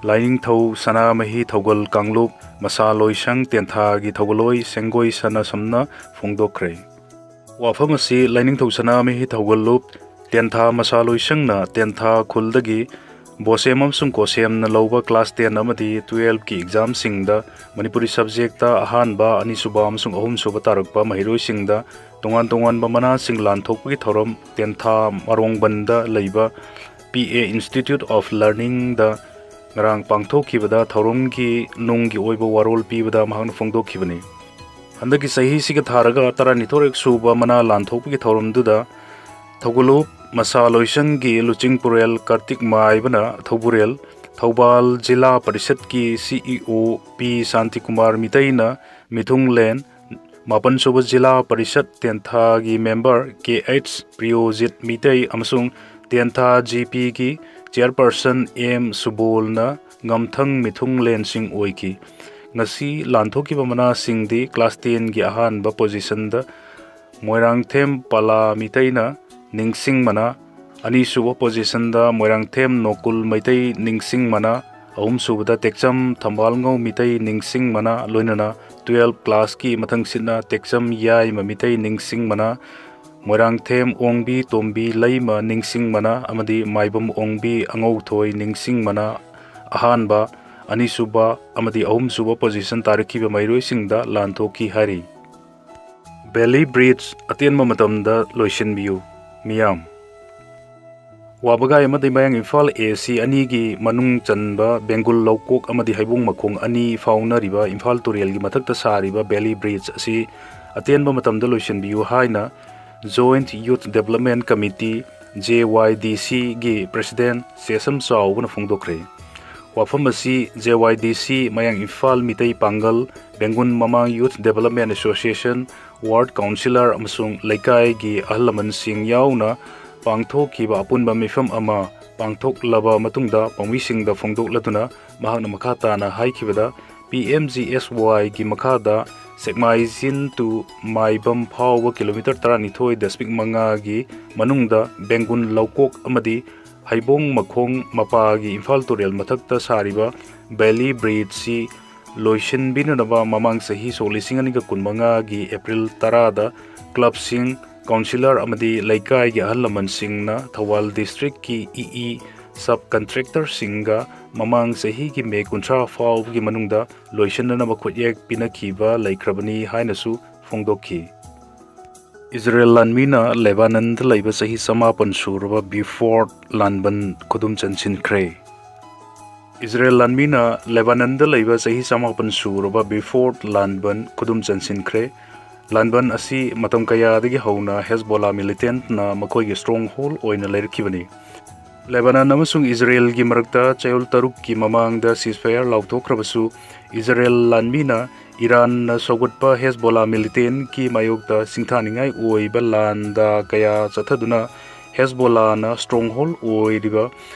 ꯂꯥꯏꯅꯤꯡꯊꯧ ꯁꯅꯥꯃꯍꯤ ꯊꯧꯒꯜ ꯀꯥꯡꯂꯨꯞ ꯃꯁꯥ ꯂꯣꯏꯁꯪ ꯇꯦꯟꯊꯥꯒꯤ ꯊꯧꯒꯜꯂꯣꯏ ꯁꯦꯡꯒꯣꯏ ꯁꯅꯥꯁꯝꯅ ꯐꯣꯡꯗꯣꯛꯈ꯭ꯔꯦ꯫ ꯋꯥꯐꯝ ꯑꯁꯤ ꯂꯥꯏꯅꯤꯡꯊꯧ ꯁꯅꯥꯃꯍꯤ ꯊꯧꯒꯜꯂꯨꯞ ꯇꯦꯟꯊꯥ ꯃꯁꯥ ꯂꯣꯏꯁꯪꯅ ꯇꯦꯟꯊꯥ ꯈꯨꯜꯗꯒꯤ ꯕꯣꯁꯦꯝ ꯑꯃꯁꯨꯡ ꯀꯣꯁꯦꯝꯅ ꯂꯧꯕ class ten ꯑꯃꯗꯤ twelveꯀꯤ examꯁꯤꯡꯗ ꯃꯅꯤꯄꯨꯔꯤ subjectꯇ ꯑꯍꯥꯟꯕ, ꯑꯅꯤꯁꯨꯕ ꯑꯃꯁꯨꯡ ꯑꯍꯨꯝꯁꯨꯕ ꯇꯥꯔꯛꯄ ꯃꯍꯩꯔꯣꯏꯁꯤꯡꯗ ꯇꯣꯉꯥꯟ ꯇꯣꯉꯥꯟꯕ ꯃꯅꯥꯁꯤꯡ ꯂꯥꯟꯊꯣꯛꯄꯒꯤ ꯊꯧꯔꯝ ꯇꯦꯟꯊꯥ ꯃꯔꯣꯡꯕꯟꯗ ꯂꯩꯕ P A Institute of Learningꯗ ꯉꯔꯥꯡ ꯄꯥꯡꯊꯣꯛꯈꯤꯕꯗ ꯊꯧꯔꯝꯒꯤ ꯅꯨꯡꯒꯤ ꯑꯣꯏꯕ ꯋꯥꯔꯣꯜ ꯄꯤꯕꯗ ꯃꯍꯥꯛꯅ ꯐꯣꯡꯗꯣꯛꯈꯤꯕꯅꯤ꯫ ꯍꯟꯗꯛꯀꯤ ꯆꯍꯤꯁꯤꯒ ꯊꯥꯔꯒ ꯇꯔꯥꯅꯤꯊꯣꯏꯔꯛ ꯁꯨꯕ ꯃꯅꯥ ꯂꯥꯟꯊꯣꯛꯄꯒꯤ ꯊꯧꯔꯝꯗꯨꯗ ꯊꯧꯒꯜꯂꯨꯞ ꯃꯁꯥ ꯂꯣꯏꯁꯪꯒꯤ ꯂꯨꯆꯤꯡꯄꯨꯔꯦꯜ ꯀꯥꯔꯇꯤꯛ ꯃꯥꯏꯕꯅ ꯊꯧꯕꯨꯔꯦꯜ, ꯊꯧꯕꯥꯜ ꯖꯤꯂꯥ ꯄꯔꯤꯁꯠꯀꯤ C E O P Shantikumar ꯃꯤꯇꯩꯅ ꯃꯤꯊꯨꯡꯂꯦꯟ, ꯃꯥꯄꯟꯁꯨꯕ ꯖꯤꯂꯥ parishad ꯇꯦꯟꯊꯥꯒꯤ member K H ꯄ꯭ꯔꯤꯌꯣꯖꯤꯠ Meitei ꯑꯃꯁꯨꯡ ꯇꯦꯟꯊꯥ G Pꯒꯤ chairperson M ꯁꯨꯕꯣꯜꯅ ꯉꯝꯊꯪ ꯃꯤꯊꯨꯡꯂꯦꯟꯁꯤꯡ ꯑꯣꯏꯈꯤ꯫ ꯉꯁꯤ ꯂꯥꯟꯊꯣꯛꯈꯤꯕ ꯃꯅꯥꯁꯤꯡꯗꯤ class tenꯒꯤ ꯑꯍꯥꯟꯕ positionꯗ ꯃꯣꯏꯔꯥꯡꯊꯦꯝ ꯄꯂꯥ ꯃꯤꯇꯩꯅ ꯅꯤꯡꯁꯤꯡ ꯃꯅꯥ, ꯑꯅꯤꯁꯨꯕ positionꯗ ꯃꯣꯏꯔꯥꯡꯊꯦꯝ ꯅꯣꯀꯨꯜ ꯃꯩꯇꯩ ꯅꯤꯡꯁꯤꯡ ꯃꯅꯥ, ꯑꯍꯨꯝꯁꯨꯕꯗ ꯇꯦꯛꯆꯝ ꯊꯝꯕꯥꯜꯉꯧ ꯃꯤꯇꯩ ꯅꯤꯡꯁꯤꯡ ꯃꯅꯥ, ꯂꯣꯏꯅꯅ twelve classꯀꯤ ꯃꯊꯪꯁꯤꯠꯅ ꯇꯦꯛꯆꯝ ꯌꯥꯏꯃ ꯃꯤꯇꯩ ꯅꯤꯡꯁꯤꯡ ꯃꯅꯥ, ꯃꯣꯏꯔꯥꯡꯊꯦꯝ ꯑꯣꯡꯕꯤ ꯇꯣꯝꯕꯤ ꯂꯩꯃ ꯅꯤꯡꯁꯤꯡ ꯃꯅꯥ ꯑꯃꯗꯤ ꯃꯥꯏꯕꯝ ꯑꯣꯡꯕꯤ ꯑꯉꯧꯊꯣꯏ ꯅꯤꯡꯁꯤꯡ ꯃꯅꯥ ꯑꯍꯥꯟꯕ, ꯑꯅꯤꯁꯨꯕ ꯑꯃꯗꯤ ꯑꯍꯨꯝꯁꯨꯕ position ꯇꯥꯔꯛꯈꯤꯕ ꯃꯍꯩꯔꯣꯏꯁꯤꯡꯗ ꯂꯥꯟꯊꯣꯛꯈꯤ ꯍꯥꯏꯔꯤ꯫ Bailey Bridge ꯑꯇꯦꯟꯕ ꯃꯇꯝꯗ ꯂꯣꯏꯁꯤꯟꯕꯤꯌꯨ꯫ ꯃꯤꯌꯥꯝ, ꯋꯥꯕꯒꯥꯏ ꯑꯃꯗꯤ ꯃꯌꯥꯡ ꯏꯝꯐꯥꯜ A C ꯑꯅꯤꯒꯤ ꯃꯅꯨꯡ ꯆꯟꯕ ꯕꯦꯡꯒꯨꯜ ꯂꯧꯀꯣꯛ ꯑꯃꯗꯤ ꯍꯩꯕꯣꯡ ꯃꯈꯣꯡ ꯑꯅꯤ ꯐꯥꯎꯅꯔꯤꯕ ꯏꯝꯐꯥꯜ ꯇꯨꯔꯦꯜꯒꯤ ꯃꯊꯛꯇ ꯁꯥꯔꯤꯕ Bailey Bridge ꯑꯁꯤ ꯑꯇꯦꯟꯕ ꯃꯇꯝꯗ ꯂꯣꯏꯁꯤꯟꯕꯤꯌꯨ ꯍꯥꯏꯅ Joint Youth Development Committee, J Y D Cꯒꯤ president sesame ꯆꯥꯎꯕꯅ ꯐꯣꯡꯗꯣꯛꯈ꯭ꯔꯦ꯫ ꯋꯥꯐꯝ ꯑꯁꯤ J Y D C ꯃꯌꯥꯡ ꯏꯝꯐꯥꯜ ꯃꯤꯇꯩ ꯄꯥꯡꯒꯜ, ꯕꯦꯡꯒꯨꯟ ꯃꯃꯥꯡ Youth Development Association, ward councillor ꯑꯃꯁꯨꯡ ꯂꯩꯀꯥꯏꯒꯤ ꯑꯍꯜ ꯂꯃꯟꯁꯤꯡ ꯌꯥꯎꯅ ꯄꯥꯡꯊꯣꯛꯈꯤꯕ ꯑꯄꯨꯟꯕ ꯃꯤꯐꯝ ꯑꯃ ꯄꯥꯡꯊꯣꯛꯂꯕ ꯃꯇꯨꯡꯗ ꯄꯥꯎꯃꯤꯁꯤꯡꯗ ꯐꯣꯡꯗꯣꯛꯂꯗꯨꯅ ꯃꯍꯥꯛꯅ ꯃꯈꯥ ꯇꯥꯅ ꯍꯥꯏꯈꯤꯕꯗ, P M G S Yꯒꯤ ꯃꯈꯥꯗ ꯁꯦꯛꯃꯥꯏꯖꯤꯟ to ꯃꯥꯏꯕꯝ ꯐꯥꯎꯕ kilometre ꯇꯔꯥꯅꯤꯊꯣꯏ ꯗꯁꯃꯤꯛ ꯃꯉꯥꯒꯤ ꯃꯅꯨꯡꯗ ꯕꯦꯡꯒꯨꯟ ꯂꯧꯀꯣꯛ ꯑꯃꯗꯤ ꯍꯩꯕꯣꯡ ꯃꯈꯣꯡ ꯃꯄꯥꯒꯤ ꯏꯝꯐꯥꯜ ꯇꯨꯔꯦꯜ ꯃꯊꯛꯇ ꯁꯥꯔꯤꯕ ꯕꯦꯂꯤ ꯕ꯭ꯔꯤꯖꯁꯤ ꯂꯣꯏꯁꯤꯟꯕꯤꯅꯅꯕ ꯃꯃꯥꯡ ꯆꯍꯤ ꯁꯣꯛ ꯂꯤꯁꯤꯡ ꯑꯅꯤꯒ ꯀꯨꯟꯃꯉꯥꯒꯤ ꯑꯦꯄ꯭ꯔꯤꯜ ꯇꯔꯥꯗ ꯀ꯭ꯂꯕꯁꯤꯡ, ꯀꯥꯎꯟꯁꯤꯂꯔ ꯑꯃꯗꯤ ꯂꯩꯀꯥꯏꯒꯤ ꯑꯍꯜ ꯂꯃꯟꯁꯤꯡꯅ ꯊꯧꯕꯥꯜ ꯗꯤꯁꯇ꯭ꯔꯤꯛꯀꯤ ꯏ ꯏ ꯁꯕ ꯀꯟꯇ꯭ꯔꯦꯛꯇꯔꯁꯤꯡꯒ ꯃꯃꯥꯡ ꯆꯍꯤꯒꯤ ꯃꯦ ꯀꯨꯟꯊ꯭ꯔꯥ ꯐꯥꯎꯕꯒꯤ ꯃꯅꯨꯡꯗ ꯂꯣꯏꯁꯤꯟꯅꯅꯕ ꯈꯨꯠꯌꯦꯛ ꯄꯤꯅꯈꯤꯕ ꯂꯩꯈ꯭ꯔꯕꯅꯤ ꯍꯥꯏꯅꯁꯨ ꯐꯣꯡꯗꯣꯛꯈꯤ꯫ ꯏꯖꯔꯦꯜ ꯂꯥꯟꯃꯤꯅ ꯂꯦꯕꯥꯅꯟꯗ ꯂꯩꯕ ꯆꯍꯤ ꯆꯃꯥꯄꯟ ꯁꯨꯔꯕ ꯕꯤꯐꯣꯔꯠ ꯂꯥꯟꯕꯟ ꯈꯨꯗꯨꯝ ꯆꯟꯁꯤꯟꯈ꯭ꯔꯦ꯫ ꯏꯖꯔꯦꯜ ꯂꯥꯟꯃꯤꯅ ꯂꯦꯕꯥꯅꯟꯗ ꯂꯩꯕ ꯆꯍꯤ ꯆꯃꯥꯄꯟ ꯁꯨꯔꯕ ꯕꯤꯐꯣꯔꯠ ꯂꯥꯟꯕꯟ ꯈꯨꯗꯨꯝ ꯆꯟꯁꯤꯟꯈ꯭ꯔꯦ꯫ ꯂꯥꯟꯕꯟ ꯑꯁꯤ ꯃꯇꯝ ꯀꯌꯥꯗꯒꯤ ꯍꯧꯅ ꯍꯦꯖꯕꯣꯂꯥ ꯃꯤꯂꯤꯇꯦꯟꯠꯅ ꯃꯈꯣꯏꯒꯤ ꯁ꯭ꯇꯔꯣꯡꯍꯣꯜ ꯑꯣꯏꯅ ꯂꯩꯔꯛꯈꯤꯕꯅꯤ꯫ ꯂꯦꯕꯥꯅꯟ ꯑꯃꯁꯨꯡ ꯏꯖꯔꯦꯜꯒꯤ ꯃꯔꯛꯇ ꯆꯌꯣꯜ ꯇꯔꯨꯛꯀꯤ ꯃꯃꯥꯡꯗ ꯁꯤꯖꯐꯥꯌꯔ ꯂꯥꯎꯊꯣꯛꯈ꯭ꯔꯕꯁꯨ, ꯏꯖꯔꯦꯜ ꯂꯥꯟꯃꯤꯅ ꯏꯔꯥꯟꯅ ꯁꯧꯒꯠꯄ ꯍꯦꯖꯕꯣꯂꯥ ꯃꯤꯂꯤꯇꯦꯟꯠꯀꯤ ꯃꯥꯌꯣꯛꯇ ꯁꯤꯡꯊꯥꯅꯤꯡꯉꯥꯏ ꯑꯣꯏꯕ ꯂꯥꯟꯗꯥ ꯀꯌꯥ ꯆꯠꯊꯗꯨꯅ ꯍꯦꯖꯕꯣꯂꯥꯅ ꯁ꯭ꯇꯔꯣꯡꯍꯣꯜ ꯑꯣꯏꯔꯤꯕ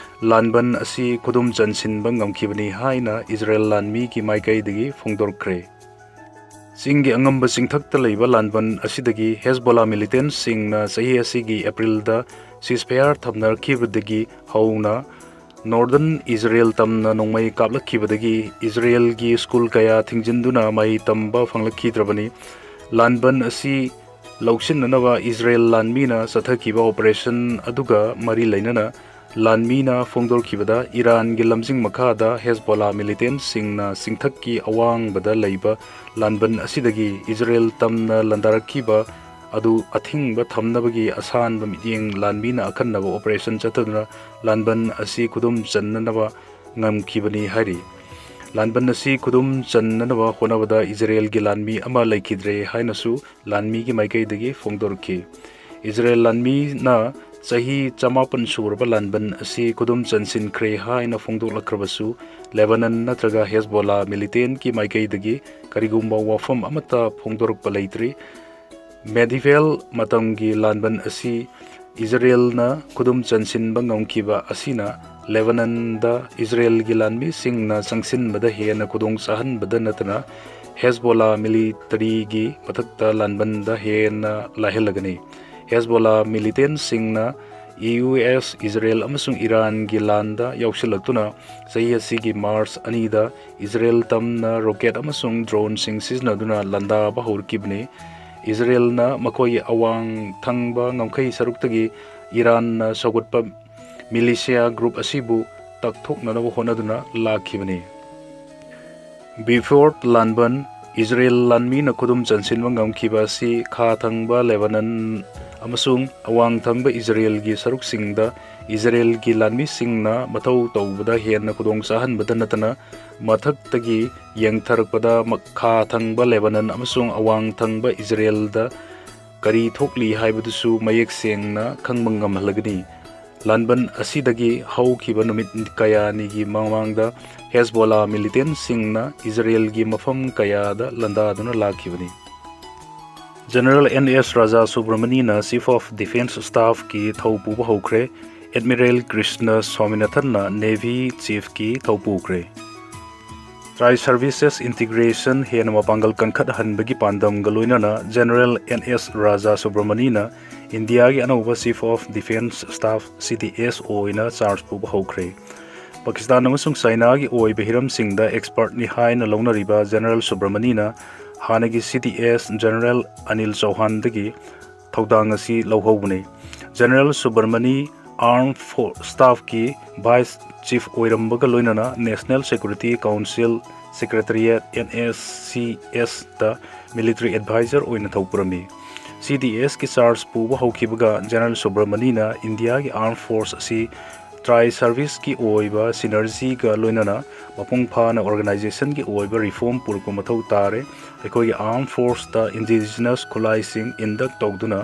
ꯂꯥꯟꯕꯟ ꯑꯁꯤ ꯈꯨꯗꯨꯝ ꯆꯟꯁꯤꯟꯕ ꯉꯝꯈꯤꯕꯅꯤ ꯍꯥꯏꯅ ꯏꯖꯔꯦꯜ ꯂꯥꯟꯃꯤꯒꯤ ꯃꯥꯏꯀꯩꯗꯒꯤ ꯐꯣꯡꯗꯣꯔꯛꯈ꯭ꯔꯦ꯫ ꯆꯤꯡꯒꯤ ꯑꯉꯝꯕ ꯆꯤꯡꯊꯛꯇ ꯂꯩꯕ ꯂꯥꯟꯕꯟ ꯑꯁꯤꯗꯒꯤ ꯍꯦꯖꯕꯣꯂꯥ ꯃꯤꯂꯤꯇꯦꯟꯠꯁꯤꯡꯅ ꯆꯍꯤ ꯑꯁꯤꯒꯤ ꯑꯦꯄ꯭ꯔꯤꯜꯗ ꯁꯤꯖꯐꯥꯌꯔ ꯊꯝꯅꯔꯛꯈꯤꯕꯗꯒꯤ ꯍꯧꯅ ꯅꯣꯔꯗꯔꯟ ꯏꯖꯔꯦꯜ ꯇꯝꯅ ꯅꯣꯡꯃꯩ ꯀꯥꯞꯂꯛꯈꯤꯕꯗꯒꯤ ꯏꯖꯔꯦꯜꯒꯤ ꯁ꯭ꯀꯨꯜ ꯀꯌꯥ ꯊꯤꯡꯖꯤꯟꯗꯨꯅ ꯃꯍꯩ ꯇꯝꯕ ꯐꯪꯂꯛꯈꯤꯗ꯭ꯔꯕꯅꯤ꯫ ꯂꯥꯟꯕꯟ ꯑꯁꯤ ꯂꯧꯁꯤꯟꯅꯅꯕ ꯏꯖꯔꯦꯜ ꯂꯥꯟꯃꯤꯅ ꯆꯠꯊꯈꯤꯕ ꯑꯣꯄꯔꯦꯁꯟ ꯑꯗꯨꯒ ꯃꯔꯤ ꯂꯩꯅꯅ ꯂꯥꯟꯃꯤꯅ ꯐꯣꯡꯗꯣꯔꯛꯈꯤꯕꯗ, ꯏꯔꯥꯟꯒꯤ ꯂꯝꯖꯤꯡ ꯃꯈꯥꯗ ꯍꯦꯖꯕꯣꯂꯥ ꯃꯤꯂꯤꯇꯦꯟꯠꯁꯤꯡꯅ ꯆꯤꯡꯊꯛꯀꯤ ꯑꯋꯥꯡꯕꯗ ꯂꯩꯕ ꯂꯥꯟꯕꯟ ꯑꯁꯤꯗꯒꯤ ꯏꯖꯔꯦꯜ ꯇꯝꯅ ꯂꯥꯟꯗꯥꯔꯛꯈꯤꯕ ꯑꯗꯨ ꯑꯊꯤꯡꯕ ꯊꯝꯅꯕꯒꯤ ꯑꯁꯥꯟꯕ ꯃꯤꯠꯌꯦꯡ ꯂꯥꯟꯃꯤꯅ ꯑꯈꯟꯅꯕ ꯑꯣꯄꯔꯦꯁꯟ ꯆꯠꯊꯗꯨꯅ ꯂꯥꯟꯕꯟ ꯑꯁꯤ ꯈꯨꯗꯨꯝ ꯆꯟꯅꯅꯕ ꯉꯝꯈꯤꯕꯅꯤ ꯍꯥꯏꯔꯤ꯫ ꯂꯥꯟꯕꯟ ꯑꯁꯤ ꯈꯨꯗꯨꯝ ꯆꯟꯅꯅꯕ ꯍꯣꯠꯅꯕꯗ ꯏꯖꯔꯦꯜꯒꯤ ꯂꯥꯟꯃꯤ ꯑꯃ ꯂꯩꯈꯤꯗ꯭ꯔꯦ ꯍꯥꯏꯅꯁꯨ ꯂꯥꯟꯃꯤꯒꯤ ꯃꯥꯏꯀꯩꯗꯒꯤ ꯐꯣꯡꯗꯣꯔꯛꯈꯤ꯫ ꯏꯖꯔꯦꯜ ꯂꯥꯟꯃꯤꯅ ꯆꯍꯤ ꯆꯃꯥꯄꯟ ꯁꯨꯔꯕ ꯂꯥꯟꯕꯟ ꯑꯁꯤ ꯈꯨꯗꯨꯝ ꯆꯟꯁꯤꯟꯈ꯭ꯔꯦ ꯍꯥꯏꯅ ꯐꯣꯡꯗꯣꯛꯂꯛꯈ꯭ꯔꯕꯁꯨ, ꯂꯦꯕꯥꯅꯟ ꯅꯠꯇ꯭ꯔꯒ ꯍꯦꯖꯕꯣꯂꯥ ꯃꯤꯂꯤꯇꯦꯟꯠꯀꯤ ꯃꯥꯏꯀꯩꯗꯒꯤ ꯀꯔꯤꯒꯨꯝꯕ ꯋꯥꯐꯝ ꯑꯃꯠꯇ ꯐꯣꯡꯗꯣꯔꯛꯄ ꯂꯩꯇ꯭ꯔꯤ꯫ ꯃꯦꯗꯤꯚꯦꯜ ꯃꯇꯝꯒꯤ ꯂꯥꯟꯕꯟ ꯑꯁꯤ ꯏꯖꯔꯦꯜꯅ ꯈꯨꯗꯨꯝ ꯆꯟꯁꯤꯟꯕ ꯉꯝꯈꯤꯕ ꯑꯁꯤꯅ ꯂꯦꯕꯥꯅꯟꯗ ꯏꯖꯔꯦꯜꯒꯤ ꯂꯥꯟꯃꯤꯁꯤꯡꯅ ꯆꯪꯁꯤꯟꯕꯗ ꯍꯦꯟꯅ ꯈꯨꯗꯣꯡ ꯆꯥꯍꯟꯕꯗ ꯅꯠꯇꯅ ꯍꯦꯖꯕꯣꯂꯥ ꯃꯤꯂꯤꯇꯔꯤꯒꯤ ꯃꯊꯛꯇ ꯂꯥꯟꯕꯟꯗ ꯍꯦꯟꯅ ꯂꯥꯏꯍꯜꯂꯒꯅꯤ꯫ ꯍꯦꯖꯕꯣꯂꯥ ꯃꯤꯂꯤꯇꯦꯟꯠꯁꯤꯡꯅ ꯌꯨ ꯑꯦꯁ, ꯏꯖꯔꯦꯜ ꯑꯃꯁꯨꯡ ꯏꯔꯥꯟꯒꯤ ꯂꯥꯟꯗ ꯌꯥꯎꯁꯤꯜꯂꯛꯇꯨꯅ ꯆꯍꯤ ꯑꯁꯤꯒꯤ ꯃꯥꯔꯆ ꯑꯅꯤꯗ ꯏꯖꯔꯦꯜ ꯇꯝꯅ ꯔꯣꯀꯦꯠ ꯑꯃꯁꯨꯡ ꯗ꯭ꯔꯣꯟꯁꯤꯡ ꯁꯤꯖꯤꯟꯅꯗꯨꯅ ꯂꯥꯟꯗꯥꯕ ꯍꯧꯔꯛꯈꯤꯕꯅꯤ꯫ ꯏꯖꯔꯦꯜꯅ ꯃꯈꯣꯏꯒꯤ ꯑꯋꯥꯡ ꯊꯪꯕ ꯉꯝꯈꯩ ꯁꯔꯨꯛꯇꯒꯤ ꯏꯔꯥꯟꯅ ꯁꯧꯒꯠꯄ ꯃꯤꯂꯤꯁꯤꯌꯥ ꯒ꯭ꯔꯨꯞ ꯑꯁꯤꯕꯨ ꯇꯛꯊꯣꯛꯅꯅꯕ ꯍꯣꯠꯅꯗꯨꯅ ꯂꯥꯛꯈꯤꯕꯅꯤ꯫ ꯕꯤꯐꯣꯔ ꯂꯥꯟꯕꯟ, ꯏꯖꯔꯦꯜ ꯂꯥꯟꯃꯤꯅ ꯈꯨꯗꯨꯝ ꯆꯟꯁꯤꯟꯕ ꯉꯝꯈꯤꯕ ꯑꯁꯤ ꯈꯥ ꯊꯪꯕ ꯂꯦꯕꯥꯅꯟ ꯑꯃꯁꯨꯡ ꯑꯋꯥꯡ ꯊꯪꯕ ꯏꯖꯔꯦꯜꯒꯤ ꯁꯔꯨꯛꯁꯤꯡꯗ ꯏꯖꯔꯦꯜꯒꯤ ꯂꯥꯟꯃꯤꯁꯤꯡꯅ ꯃꯊꯧ ꯇꯧꯕꯗ ꯍꯦꯟꯅ ꯈꯨꯗꯣꯡ ꯆꯥꯍꯟꯕꯗ ꯅꯠꯇꯅ, ꯃꯊꯛꯇꯒꯤ ꯌꯦꯡꯊꯔꯛꯄꯗ ꯃ-, ꯈꯥ ꯊꯪꯕ ꯂꯦꯕꯥꯅꯟ ꯑꯃꯁꯨꯡ ꯑꯋꯥꯡ ꯊꯪꯕ ꯏꯖꯔꯦꯜꯗ ꯀꯔꯤ ꯊꯣꯛꯂꯤ ꯍꯥꯏꯕꯗꯨꯁꯨ ꯃꯌꯦꯛ ꯁꯦꯡꯅ ꯈꯪꯕ ꯉꯝꯍꯜꯂꯒꯅꯤ꯫ ꯂꯥꯟꯕꯟ ꯑꯁꯤꯗꯒꯤ ꯍꯧꯈꯤꯕ ꯅꯨꯃꯤꯠ ꯀꯌꯥꯅꯤꯒꯤ ꯃꯃꯥꯡꯗ ꯍꯦꯖꯕꯣꯂꯥ ꯃꯤꯂꯤꯇꯦꯟꯁꯤꯡꯅ ꯏꯖꯔꯦꯜꯒꯤ ꯃꯐꯝ ꯀꯌꯥꯗ ꯂꯥꯟꯗꯥꯗꯨꯅ ꯂꯥꯛꯈꯤꯕꯅꯤ꯫ ꯖꯦꯅꯔꯦꯜ ꯑꯦꯟ ꯑꯦꯁ ꯔꯥꯖꯥ ꯁꯨꯕ꯭ꯔꯃꯅꯤꯅ ꯆꯤꯐ ꯑꯣꯐ ꯗꯤꯐꯦꯟꯁ ꯁ꯭ꯇꯥꯐꯀꯤ ꯊꯧ ꯄꯨꯕ ꯍꯧꯈ꯭ꯔꯦ꯫ ꯑꯦꯗꯃꯤꯔꯦꯜ ꯀ꯭ꯔꯤꯁꯅ ꯁ꯭ꯋꯥꯃꯤꯅꯥꯊꯟꯅ ꯅꯦꯚꯤ ꯆꯤꯐꯀꯤ ꯊꯧ ꯄꯨꯈ꯭ꯔꯦ꯫ ꯇ꯭ꯔꯥꯏ ꯁꯔꯚꯤꯁꯦꯁ ꯏꯟꯇꯤꯒ꯭ꯔꯦꯁꯟ ꯍꯦꯟꯅ ꯃꯄꯥꯡꯒꯜ ꯀꯟꯈꯠꯍꯟꯕꯒꯤ ꯄꯥꯟꯗꯝꯒ ꯂꯣꯏꯅꯅ ꯖꯦꯅꯔꯦꯜ ꯑꯦꯟ ꯑꯦꯁ ꯔꯥꯖꯥ ꯁꯨꯕ꯭ꯔꯃꯅꯤꯅ ꯏꯟꯗꯤꯌꯥꯒꯤ ꯑꯅꯧꯕ ꯆꯤꯐ ꯑꯣꯐ ꯗꯤꯐꯦꯟꯁ ꯁ꯭ꯇꯥꯐ, ꯁꯤ ꯗꯤ ꯑꯦꯁ ꯑꯣ, ꯑꯣꯏꯅ ꯆꯥꯔꯖ ꯄꯨꯕ ꯍꯧꯈ꯭ꯔꯦ꯫ ꯄꯥꯀꯤꯁꯇꯥꯟ ꯑꯃꯁꯨꯡ ꯆꯥꯏꯅꯥꯒꯤ ꯑꯣꯏꯕ ꯍꯤꯔꯝꯁꯤꯡꯗ ꯑꯦꯛꯁꯄꯔꯠꯅꯤ ꯍꯥꯏꯅ ꯂꯧꯅꯔꯤꯕ ꯖꯦꯅꯔꯦꯜ ꯁꯨꯕ꯭ꯔꯃꯅꯤꯅ ꯍꯥꯟꯅꯒꯤ ꯁꯤ ꯗꯤ ꯑꯦꯁ ꯖꯦꯅꯔꯦꯜ ꯑꯅꯤꯜ ꯆꯧꯍꯥꯟꯗꯒꯤ ꯊꯧꯗꯥꯡ ꯑꯁꯤ ꯂꯧꯍꯧꯕꯅꯤ꯫ ꯖꯦꯅꯔꯦꯜ ꯁꯨꯕ꯭ꯔꯃꯅꯤ ꯑꯥꯔꯝ ꯐꯣꯔ ꯁ꯭ꯇꯥꯐꯀꯤ ꯚꯥꯏꯁ ꯆꯤꯐ ꯑꯣꯏꯔꯝꯕꯒ ꯂꯣꯏꯅꯅ national security council secretariat, N S C ꯑꯦꯁꯇ ꯃꯤꯂꯤꯇꯔꯤ ꯑꯦꯗꯚꯥꯏꯖꯔ ꯑꯣꯏꯅ ꯊꯧ ꯄꯨꯔꯝꯃꯤ꯫ ꯁꯤ ꯗꯤ ꯑꯦꯁꯀꯤ ꯆꯥꯔꯖ ꯄꯨꯕ ꯍꯧꯈꯤꯕꯒ ꯖꯦꯅꯔꯦꯜ ꯁꯨꯕ꯭ꯔꯃꯅꯤꯅ ꯏꯟꯗꯤꯌꯥꯒꯤ ꯑꯥꯔꯝ ꯐꯣꯔꯁ ꯑꯁꯤ ꯇ꯭ꯔꯥꯏ ꯁꯔꯚꯤꯁꯀꯤ ꯑꯣꯏꯕ ꯁꯤꯅꯔꯖꯤꯒ ꯂꯣꯏꯅꯅ ꯃꯄꯨꯡ ꯐꯥꯅ ꯑꯣꯔꯒꯅꯥꯏꯖꯦꯁꯟꯒꯤ ꯑꯣꯏꯕ ꯔꯤꯐꯣꯔꯝ ꯄꯨꯔꯛꯄ ꯃꯊꯧ ꯇꯥꯔꯦ꯫ ꯑꯩꯈꯣꯏꯒꯤ ꯑꯥꯔꯝ ꯐꯣꯔꯁꯇ ꯏꯟꯗꯤꯖꯤꯅꯁ ꯈꯨꯠꯂꯥꯏꯁꯤꯡ ꯏꯟꯗꯛ ꯇꯧꯗꯨꯅ,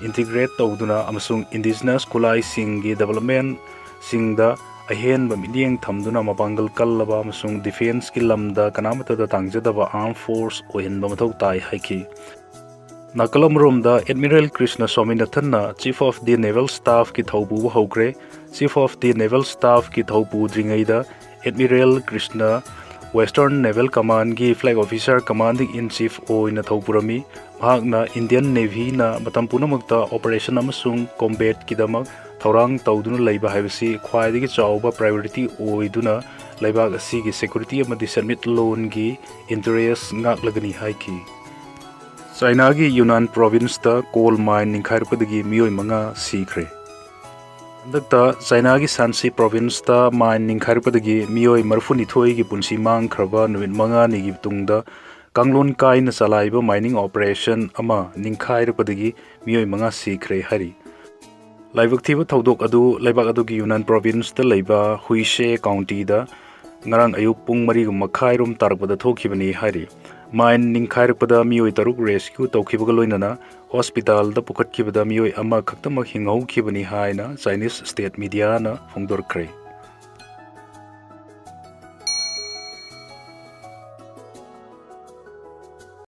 ꯏꯟꯇꯤꯒ꯭ꯔꯦꯠ ꯇꯧꯗꯨꯅ ꯑꯃꯁꯨꯡ ꯏꯟꯗꯤꯖꯤꯅꯁ ꯈꯨꯠꯂꯥꯏꯁꯤꯡꯒꯤ ꯗꯦꯕꯂꯞꯃꯦꯟꯁꯤꯡꯗ ꯑꯍꯦꯟꯕ ꯃꯤꯠꯌꯦꯡ ꯊꯝꯗꯨꯅ ꯃꯄꯥꯡꯒꯜ ꯀꯜꯂꯕ ꯑꯃꯁꯨꯡ ꯗꯤꯐꯦꯟꯁꯀꯤ ꯂꯝꯗ ꯀꯅꯥꯃꯠꯇꯗ ꯇꯥꯡꯖꯗꯕ ꯑꯥꯔꯝ ꯐꯣꯔꯁ ꯑꯣꯏꯍꯟꯕ ꯃꯊꯧ ꯇꯥꯏ ꯍꯥꯏꯈꯤ꯫ ꯅꯥꯀꯜ ꯑꯃꯔꯣꯝꯗ ꯑꯦꯗꯃꯤꯔꯦꯜ ꯀ꯭ꯔꯤꯁꯅ ꯁ꯭ꯋꯥꯃꯤꯅꯥꯊꯟꯅ ꯆꯤꯐ ꯑꯣꯐ ꯗꯤ ꯅꯦꯚꯦꯜ ꯁ꯭ꯇꯥꯐꯀꯤ ꯊꯧ ꯄꯨꯕ ꯍꯧꯈ꯭ꯔꯦ꯫ ꯆꯤꯐ ꯑꯣꯐ ꯗꯤ ꯅꯦꯚꯦꯜ ꯁ꯭ꯇꯥꯐꯀꯤ ꯊꯧ ꯄꯨꯗ꯭ꯔꯤꯉꯩꯗ ꯑꯦꯗꯃꯤꯔꯦꯜ ꯀ꯭ꯔꯤꯁꯅ Western Naval Commandꯒꯤ Flag Officer Commanding in Chief ꯑꯣꯏꯅ ꯊꯧ ꯄꯨꯔꯝꯃꯤ꯫ ꯃꯍꯥꯛꯅ Indian Navyꯅ ꯃꯇꯝ ꯄꯨꯝꯅꯃꯛꯇ operation ꯑꯃꯁꯨꯡ combatꯀꯤꯗꯃꯛ ꯊꯧꯔꯥꯡ ꯇꯧꯗꯨꯅ ꯂꯩꯕ ꯍꯥꯏꯕꯁꯤ ꯈ꯭ꯋꯥꯏꯗꯒꯤ ꯆꯥꯎꯕ priority ꯑꯣꯏꯗꯨꯅ ꯂꯩꯕꯥꯛ ꯑꯁꯤꯒꯤ security ꯑꯃꯗꯤ ꯁꯦꯟꯃꯤꯠꯂꯣꯟꯒꯤ interest ꯉꯥꯛꯂꯒꯅꯤ ꯍꯥꯏꯈꯤ꯫ ꯆꯥꯏꯅꯥꯒꯤ ꯌꯨꯅꯥꯟ provinceꯇ coal mine ꯅꯤꯡꯈꯥꯏꯔꯛꯄꯗꯒꯤ ꯃꯤꯑꯣꯏ ꯃꯉꯥ ꯁꯤꯈ꯭ꯔꯦ꯫ ꯍꯟꯗꯛꯇ ꯆꯥꯏꯅꯥꯒꯤ ꯁꯥꯟꯁꯤ provinceꯇ mine ꯅꯤꯡꯈꯥꯏꯔꯛꯄꯗꯒꯤ ꯃꯤꯑꯣꯏ ꯃꯔꯤꯐꯨꯅꯤꯊꯣꯏꯒꯤ ꯄꯨꯟꯁꯤ ꯃꯥꯡꯈ꯭ꯔꯕ ꯅꯨꯃꯤꯠ ꯃꯉꯥꯅꯤꯒꯤ ꯇꯨꯡꯗ ꯀꯥꯡꯂꯣꯟ ꯀꯥꯏꯅ ꯆꯂꯥꯏꯕ mining operation ꯑꯃ ꯅꯤꯡꯈꯥꯏꯔꯛꯄꯗꯒꯤ ꯃꯤꯑꯣꯏ ꯃꯉꯥ ꯁꯤꯈ꯭ꯔꯦ ꯍꯥꯏꯔꯤ꯫ ꯂꯥꯏꯕꯛ ꯊꯤꯕ ꯊꯧꯗꯣꯛ ꯑꯗꯨ ꯂꯩꯕꯥꯛ ꯑꯗꯨꯒꯤ ꯌꯨꯅꯥꯟ provinceꯇ ꯂꯩꯕ ꯍꯨꯏꯁꯦ countyꯗ ꯉꯔꯥꯡ ꯑꯌꯨꯛ ꯄꯨꯡ ꯃꯔꯤꯒ ꯃꯈꯥꯏꯔꯣꯝ ꯇꯥꯔꯛꯄꯗ ꯊꯣꯛꯈꯤꯕꯅꯤ ꯍꯥꯏꯔꯤ꯫ Mine ꯅꯤꯡꯈꯥꯏꯔꯛꯄꯗ ꯃꯤꯑꯣꯏ ꯇꯔꯨꯛ rescue ꯇꯧꯈꯤꯕꯒ ꯂꯣꯏꯅꯅ hospitalꯗ ꯄꯨꯈꯠꯈꯤꯕꯗ ꯃꯤꯑꯣꯏ ꯑꯃꯈꯛꯇꯃꯛ ꯍꯤꯡꯍꯧꯈꯤꯕꯅꯤ ꯍꯥꯏꯅ Chinese state mediaꯅ ꯐꯣꯡꯗꯣꯔꯛꯈ꯭ꯔꯦ꯫